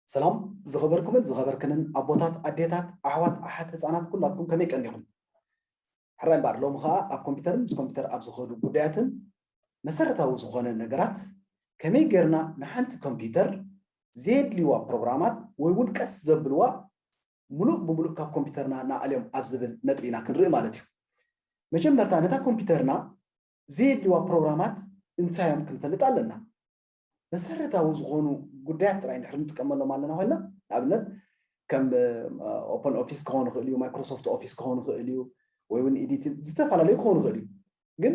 ሰላም ዝኸበርኩምን ዝኸበርክንን ኣቦታት፣ ኣዴታት፣ ኣሕዋት፣ ኣሓት፣ ህፃናት ኩላትኩም ከመይ ቀኒኹም? ሕራይ እምበኣር ሎሚ ኸዓ ኣብ ኮምፒውተርን ምስ ኮምፒውተር ኣብ ዝኸዱ ጉዳያትን መሰረታዊ ዝኾነ ነገራት ከመይ ጌርና ንሓንቲ ኮምፒውተር ዘየድልይዋ ፕሮግራማት ወይ እውን ቀስ ዘብልዋ ሙሉእ ብሙሉእ ካብ ኮምፒውተርና ንኣልዮም ኣብ ዝብል ነጥቢ ኢና ክንርኢ ማለት እዩ። መጀመርታ ነታ ኮምፒውተርና ዘየድልይዋ ፕሮግራማት እንታይ እዮም ክንፈልጥ ኣለና። መሰረታዊ ዝኾኑ ጉዳያት ጥራይ እንድሕር ንጥቀመሎም ኣለና ኮይና፣ ንኣብነት ከም ኦፐን ኦፊስ ክኸውን ይኽእል እዩ፣ ማይክሮሶፍት ኦፊስ ክኸውን ይኽእል እዩ፣ ወይ እውን ኤዲቲንግ ዝተፈላለዩ ክኸውን ይኽእል እዩ። ግን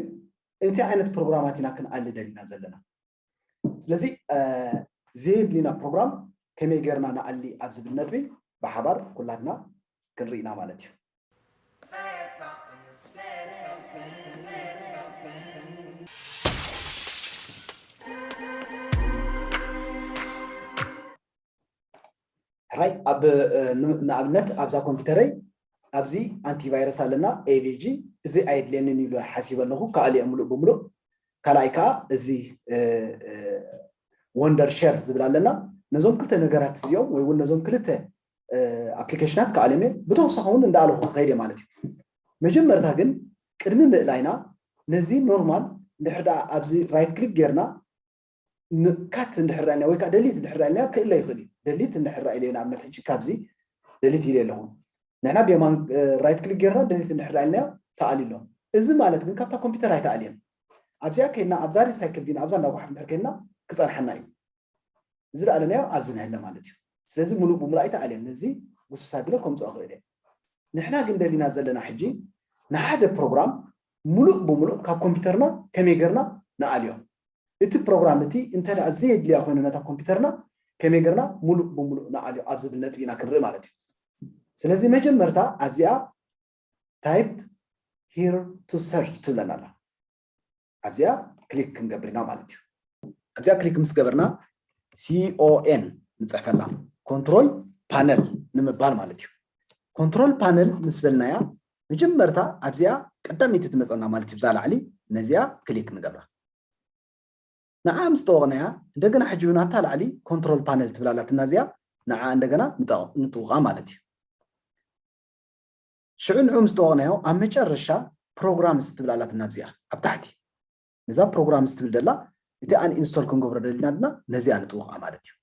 እንታይ ዓይነት ፕሮግራማት ኢና ክንኣሊ ደሊና ዘለና? ስለዚ ዘየድሊና ፕሮግራም ከመይ ጌርና ንኣሊ ኣብ ዝብል ነጥቢ ብሓባር ኩላትና ክንርኢ ኢና ማለት እዩ። ሕራይ ኣብ ንኣብነት ኣብዛ ኮምፒውተረይ ኣብዚ ኣንቲቫይረስ ኣለና፣ ኤቪጂ። እዚ ኣየድልየንን ኢሉ ሓሲበ ኣለኹ፣ ከኣልዮ ሙሉእ ብሙሉእ። ካልኣይ ከዓ እዚ ወንደር ሸር ዝብል ኣለና። ነዞም ክልተ ነገራት እዚኦም ወይ እውን ነዞም ክልተ ኣፕሊኬሽናት ከኣልዮም እየ። ብተወሳኺ እውን እንዳኣለኹ ክኸይድ እየ ማለት እዩ። መጀመርታ ግን ቅድሚ ምእላይና ነዚ ኖርማል እንድሕር ደኣ ኣብዚ ራይት ክሊክ ጌርና ካት እንድሕር ኢልና ወይ ከዓ ደሊት እንድሕር ኢልና ክእለ ይኽእል እዩ። ደሊት እንድሕር ኢለ ንኣብነት ሕጂ ካብዚ ደሊት ኢለ ኣለኹ። ንሕና ብየማን ራይት ክሊክ ጌርና ደሊት እንድሕር ኢልና ተኣልዩ ኣሎ። እዚ ማለት ግን ካብታ ኮምፒውተር ኣይተኣልየን። ኣብዚኣ ከይድና ኣብዛ ሪሳይክል ቢን ኣብዛ እንዳጓሓፍ እንድሕር ከይድና ክፀንሓና እዩ። እዚ ደኣ ኣለናዮ ኣብዚ ንህለ ማለት እዩ። ስለዚ ሙሉእ ብሙሉእ ኣይተኣልየን። ነዚ ጉስስ ኣቢለ ከምፅኦ ክእል እየ። ንሕና ግን ደሊና ዘለና ሕጂ ንሓደ ፕሮግራም ሙሉእ ብሙሉእ ካብ ኮምፒውተርና ከመይ ጌርና ንኣልዮ። እቲ ፕሮግራም እቲ እንተ ደኣ ዘየድልያ ኮይኑ ነታ ኮምፒውተርና ከመይ ጌርና ሙሉእ ብሙሉእ ንኣልዮ ኣብ ዝብል ነጥቢ ኢና ክንርኢ ማለት እዩ። ስለዚ መጀመርታ ኣብዚኣ ታይፕ ሂር ቱ ሰርች ትብለና ኣላ። ኣብዚኣ ክሊክ ክንገብር ኢና ማለት እዩ። ኣብዚኣ ክሊክ ምስ ገበርና ሲኦኤን ንፅሕፈላ፣ ኮንትሮል ፓነል ንምባል ማለት እዩ። ኮንትሮል ፓነል ምስ በልናያ መጀመርታ ኣብዚኣ ቀዳመይቲ ትመፀና ማለት እዩ። ብዛ ላዕሊ ነዚኣ ክሊክ ንገብራ። ንዓ ምስ ጠወቕናያ እንደገና ሕጂ እውን ኣብታ ላዕሊ ኮንትሮል ፓነል ትብል ኣላትና እዚኣ፣ ንዓ እንደገና ንጠቕ- ንጥውቓ ማለት እዩ። ሽዑ ንዑ ምስ ጠወቕናዮ ኣብ መጨረሻ ፕሮግራምስ ትብል ኣላትና ኣብዚኣ ኣብ ታሕቲ። ነዛ ፕሮግራምስ ትብል ደላ እቲ ኣን ኢንስቶል ክንገብሮ ደሊና ድማ ነዚኣ ንጥውቓ ማለት እዩ።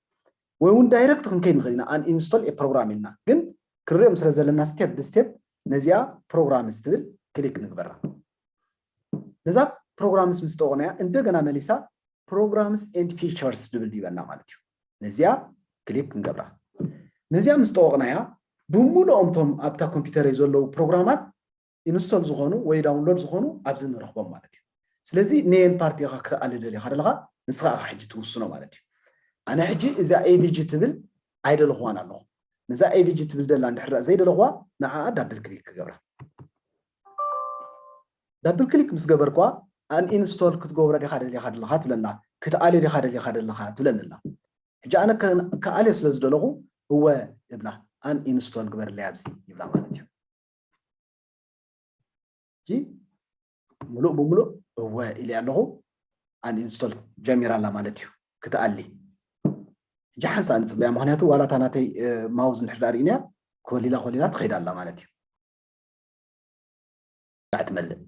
ወይ እውን ዳይረክት ክንከይድ ንኽእል ኢና፣ ኣን ኢንስቶል ኤ ፕሮግራም ኢልና። ግን ክንሪኦም ስለ ዘለና ስቴፕ ብስቴፕ ነዚኣ ፕሮግራምስ ትብል ክሊክ ንግበራ። ነዛ ፕሮግራምስ ምስ ጠወቕናያ እንደገና መሊሳ ፕሮግራምስ ኤንድ ፊቸርስ ዝብል ይበና ማለት እዩ። ነዚኣ ክሊክ ክንገብራ። ነዚኣ ምስ ጠወቕናያ ብሙሉኦም እቶም ኣብታ ኮምፒውተረይ ዘለዉ ፕሮግራማት ኢንስቶል ዝኾኑ ወይ ዳውንሎድ ዝኾኑ ኣብዚ ንረኽቦም ማለት እዩ። ስለዚ ነየን ፓርቲ ኢኻ ክትኣሊ ደሊኻ ዘለኻ ንስኻ ኢኻ ሕጂ ትውስኖ ማለት እዩ። ኣነ ሕጂ እዚኣ ኤቪጂ ትብል ኣይደለኽዋን ኣለኹ። ነዛ ኤቪጂ ትብል ደላ እንድሕር ዘይደለኽዋ ንዓኣ ዳብል ክሊክ ክገብራ። ዳብል ክሊክ ምስ ገበርኳ ኣን ኢንስቶል ክትገብሮ ዲኻ ደሊኻ ዘለኻ ትብለና፣ ክትኣልዮ ዲኻ ደሊኻ ዘለኻ ትብለኒ ኣላ። ሕጂ ኣነ ከ- ክኣልዮ ስለ ዝደለኹ እወ እብላ፣ ኣን ኢንስቶል ግበርለይ ኣብዚ ይብላ ማለት እዩ። ሕጂ ሙሉእ ብሙሉእ እወ ኢለ ኣለኹ፣ ኣን ኢንስቶል ጀሚራ ኣላ ማለት እዩ ክትኣሊ። ሕጂ ሓንሳእ ንፅበያ፣ ምኽንያቱ ዋላ እታ ናተይ ማውዝ እንድሕር ዳኣ ርኢናያ ኮሊላ ኮሊላ ትኸይድ ኣላ ማለት እዩ። ትመልእ።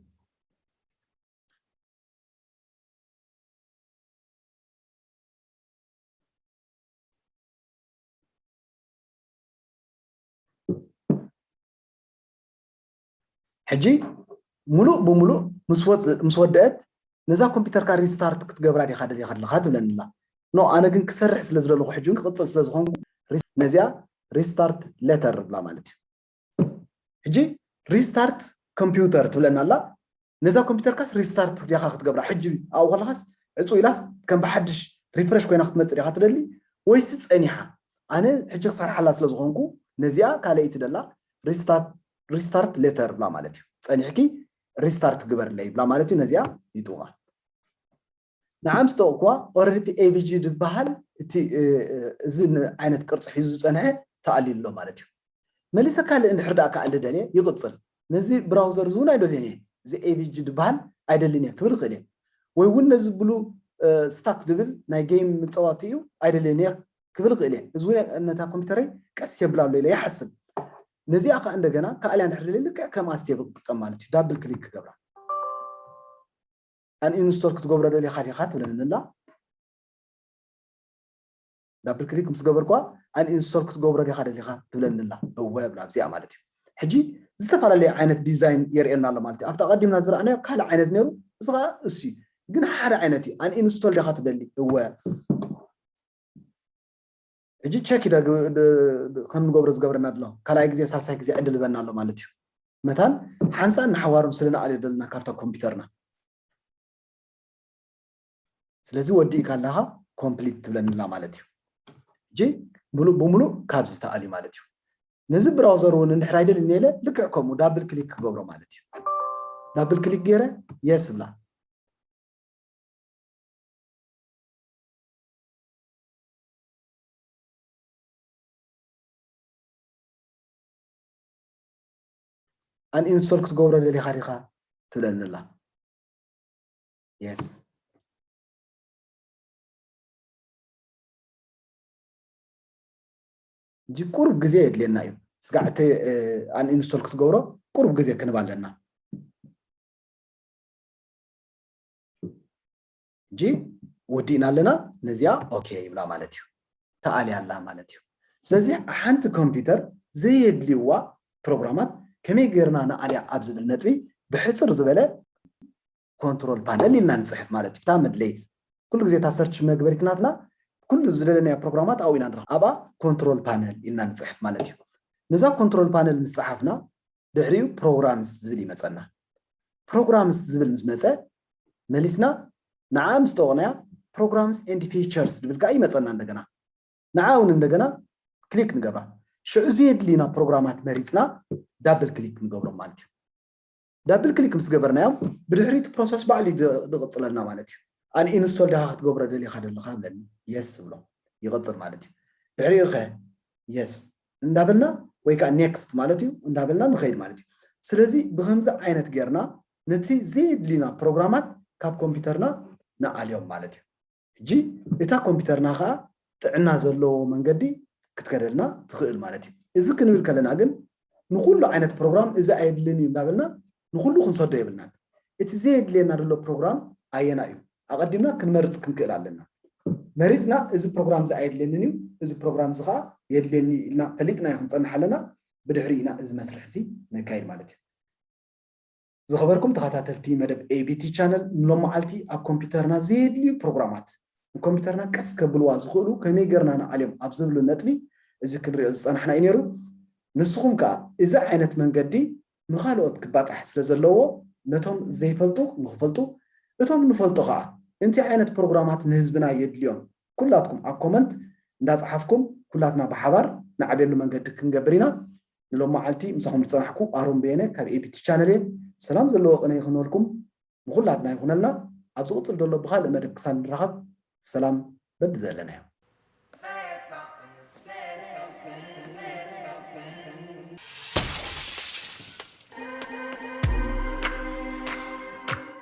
ሕጂ ሙሉእ ብሙሉእ ምስ ወፅ- ምስ ወደአት ነዛ ኮምፒውተርካ ሪስታርት ክትገብራ ዲኻ ደሊኻ ኣለኻ ትብለኒ ኣላ። ኖ፣ ኣነ ግን ክሰርሕ ስለ ዝደለኹ ሕጂ እውን ክቕፅል ስለ ዝኾንኩ ሪ- ነዚኣ ሪስታርት ሌተር ብላ ማለት እዩ። ሕጂ ሪስታርት ኮምፒውተር ትብለና ኣላ። ነዛ ኮምፒውተርካስ ሪስታርት ዲኻ ክትገብራ? ሕጂ ኣብኡ ከለኻስ ዕፁ ኢላስ ከም ብሓድሽ ሪፍረሽ ኮይና ክትመፅእ ዲኻ ትደሊ ወይስ ፀኒሓ? ኣነ ሕጂ ክሰርሓላ ስለ ዝኾንኩ ነዚኣ ካልኣይቲ ደላ ሪስታርት ሌተር ብላ ማለት እዩ። ፀኒሕኪ ሪስታርት ግበርለይ ብላ ማለት እዩ። ነዚኣ ይጥውቓ። ንዓ ምስ ጠውቕኩዋ ኦረዲ እቲ ኤቪጂ ዝበሃል እቲ እዚ ዓይነት ቅርፂ ሒዙ ዝፀንሐ ተኣልዩ ኣሎ ማለት እዩ። መሊሰ ካልእ እንድሕር ደኣ ክኣሊ ደልየ ይቕፅል። ነዚ ብራውዘር እዚ እውን ኣይደልዮን እየ፣ እዚ ኤቪጂ ዝበሃል ኣይደልን እየ ክብል ይኽእል እየ። ወይ እውን ነዚ ብሉ ስታክ ዝብል ናይ ጌም መፃወቲ እዩ ኣይደልዮን እየ ክብል ይኽእል እየ። እዚ እውን ነታ ኮምፒውተረይ ቀስ የብላ ኣሎ ኢለ ይሓስብ። ነዚኣ ከዓ እንደገና ከኣልያ እንድሕር ደልየ ልክዕ ከም ኣስቴብል ክጥቀም ማለት እዩ። ዳብል ክሊክ ክገብራ። ኣን ኢንስቶል ክትገብሮ ደሊኻ ዲኻ ትብለኒ ኣላ። ዳብል ክሊክ ምስ ገበርኳ ኣን ኢንስቶል ክትገብሮ ዲኻ ደሊኻ ትብለኒ ኣላ። እወ ብላ ኣብዚኣ ማለት እዩ። ሕጂ ዝተፈላለየ ዓይነት ዲዛይን የርእየና ኣሎ ማለት እዩ። ኣብቲ ኣቐዲምና ዝረኣናዮ ካልእ ዓይነት ነይሩ፣ እዚ ኸዓ እሱ እዩ። ግን ሓደ ዓይነት እዩ። ኣን ኢንስቶል ዲኻ ትደሊ? እወ። ሕጂ ቸክ ኢዳ ግ- ድ- ድ- ከም ንገብሮ ዝገብረና ኣሎ። ካልኣይ ግዜ ሳልሳይ ግዜ ዕድል በና ኣሎ ማለት እዩ። መታን ሓንሳን ንሓዋሩ ስለ ንኣልዮ ዘለና ካብታ ኮምፒውተርና። ስለዚ ወዲእካ ኣለኻ ኮምፕሊት ትብለኒ ኣላ ማለት እዩ። ሕጂ ሙሉእ ብሙሉእ ካብዚ ተኣልዩ ማለት እዩ። ነዚ ብራውዘር እውን እንድሕር ኣይደልን ኢለ ልክዕ ከምኡ ዳብል ክሊክ ክገብሮ ማለት እዩ። ዳብል ክሊክ ገይረ የስ እብላ። ኣን ኢንስቶል ክትገብሮ ደሊኻ ዲኻ ትብለኒ ኣላ። የስ። ሕጂ ቁሩብ ግዜ የድልየና እዩ። ስጋዕ እቲ ኣን ኢንስቶል ክትገብሮ ቁሩብ ግዜ ክንባ ኣለና። ሕጂ ወዲእና ኣለና። ነዚኣ ኦኬ ይብላ ማለት እዩ። ተኣልያ ኣላ ማለት እዩ። ስለዚ ሓንቲ ኮምፒውተር ዘየድልይዋ ፕሮግራማት ከመይ ጌርና ንኣልያ ኣብ ዝብል ነጥቢ ብሕፅር ዝበለ ኮንትሮል ፓነል ኢልና ንፅሕፍ ማለት እዩ። እታ መድለይት ኩሉ ግዜ እታ ሰርች መግበሪት ናትና ኩሉ ዝደለናዮ ፕሮግራማት ኣብኡ ኢና ንረኽቦ። ኣብኣ ኮንትሮል ፓነል ኢልና ንፅሕፍ ማለት እዩ። ነዛ ኮንትሮል ፓነል ምስ ፀሓፍና ድሕሪኡ ፕሮግራምስ ዝብል ይመፀና። ፕሮግራምስ ዝብል ምስ መፀ መሊስና ንዓ ምስ ጠወቕናያ ፕሮግራምስ ኤንድ ፊቸርስ ዝብል ከዓ ይመፀና። እንደገና ንዓ እውን እንደገና ክሊክ ንገብራ። ሽዑ ዘየድልዩና ፕሮግራማት መሪፅና ዳብል ክሊክ ንገብሮም ማለት እዩ። ዳብል ክሊክ ምስ ገበርናዮም ብድሕሪቱ ፕሮሰስ ባዕሉ ይድ- ይቕፅለልና ማለት እዩ። ኣን ኢንስቶል ዲኻ ክትገብሮ ደሊኻ ደለኻ ብለኒ የስ እብሎ። ይቕፅል ማለት እዩ። ድሕሪኡ ኸ የስ እንዳበልና ወይ ከዓ ኔክስት ማለት እዩ እንዳበልና ንኸይድ ማለት እዩ። ስለዚ ብኸምዚ ዓይነት ጌርና ነቲ ዘየድልዩና ፕሮግራማት ካብ ኮምፒውተርና ንኣልዮም ማለት እዩ። ሕጂ እታ ኮምፒውተርና ከዓ ጥዕና ዘለዎ መንገዲ ክትከደልና ትኽእል ማለት እዩ። እዚ ክንብል ከለና ግን ንኩሉ ዓይነት ፕሮግራም እዚ ኣየድልን እዩ እንዳበልና ንኩሉ ክንሰዶ የብልናን። እቲ ዘየድልየና ዘሎ ፕሮግራም ኣየና እዩ? ኣቐዲምና ክንመርፅ ክንክእል ኣለና። መሪፅና እዚ ፕሮግራም እዚ ኣየድልየንን እዩ፣ እዚ ፕሮግራም እዚ ከዓ የድልየኒ ኢልና ፈሊጥናዮ ክንፀንሕ ኣለና። ብድሕሪ ኢና እዚ መስርሕ እዚ ነካይድ ማለት እዩ። ዝኸበርኩም ተኸታተልቲ መደብ ኤቢቲ ቻነል፣ ንሎመዓልቲ ኣብ ኮምፒውተርና ዘየድልዩ ፕሮግራማት ንኮምፒውተርና ቀስ ከብልዋ ዝኽእሉ ከመይ ጌርና ንኣልዮም ኣብ ዝብሉ ነጥቢ እዚ ክንሪኦ ዝጸናሕና እዩ ነይሩ። ንስኹም ከኣ እዚ ዓይነት መንገዲ ንኻልኦት ክባጻሕ ስለ ዘለዎ ነቶም ዘይፈልጡ ንኽፈልጡ፣ እቶም ንፈልጦ ከኣ እንታይ ዓይነት ፕሮግራማት ንህዝብና የድልዮም ኩላትኩም ኣብ ኮመንት እንዳጸሓፍኩም ኩላትና ብሓባር ንዓብየሉ መንገዲ ክንገብር ኢና። ንሎመዓልቲ ምሳኹም ዝጸናሕኩ ኣሮን በየነ ካብ ኤቢቲ ቻነል እየ። ሰላም ዘለዎ ቅነ ይኹነልኩም፣ ንኹላትና ይኹነልና። ኣብ ዝቕጽል ዘሎ ብኻልእ መደብ ክሳብ ንራኸብ ሰላም በብዘለናዮ።